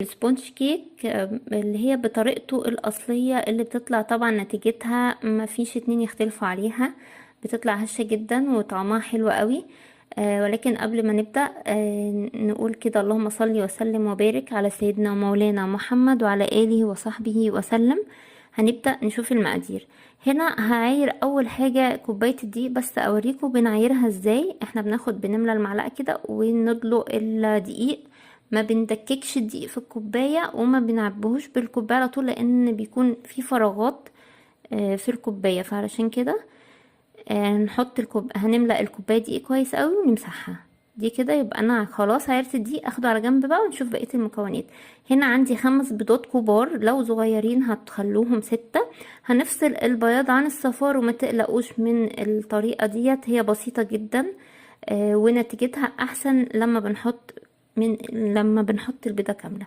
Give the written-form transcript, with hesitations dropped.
ال sponge cake اللي هي بطريقته الأصلية اللي بتطلع طبعا نتيجتها ما فيش اتنين يختلفوا عليها، بتطلع هشة جدا وطعمها حلو قوي. ولكن قبل ما نبدأ نقول كده اللهم صل وسلم وبارك على سيدنا ومولانا محمد وعلى آله وصحبه وسلم. هنبدأ نشوف المقادير. هنا هعاير أول حاجة كوباية الدقيق، بس أوريكم بنعايرها ازاي. احنا بنملى المعلقة كده وندلق الدقيق، ما بندككش الدقيق في الكوباية وما بنعبهوش بالكوباية على طول، لأن بيكون في فراغات في الكوباية. فعلشان كده هنملأ الكوباية دقيق كويس قوي ونمسحها دي كده. يبقى انا خلاص عرفت الدقيق، اخده على جنب بقى ونشوف بقية المكونات. هنا عندي 5 بيضات كبار، لو صغيرين هتخلوهم 6. هنفصل البياض عن الصفار، وما تقلقوش من الطريقة ديت، هي بسيطة جدا، ونتيجتها احسن لما بنحط البيضة كاملة.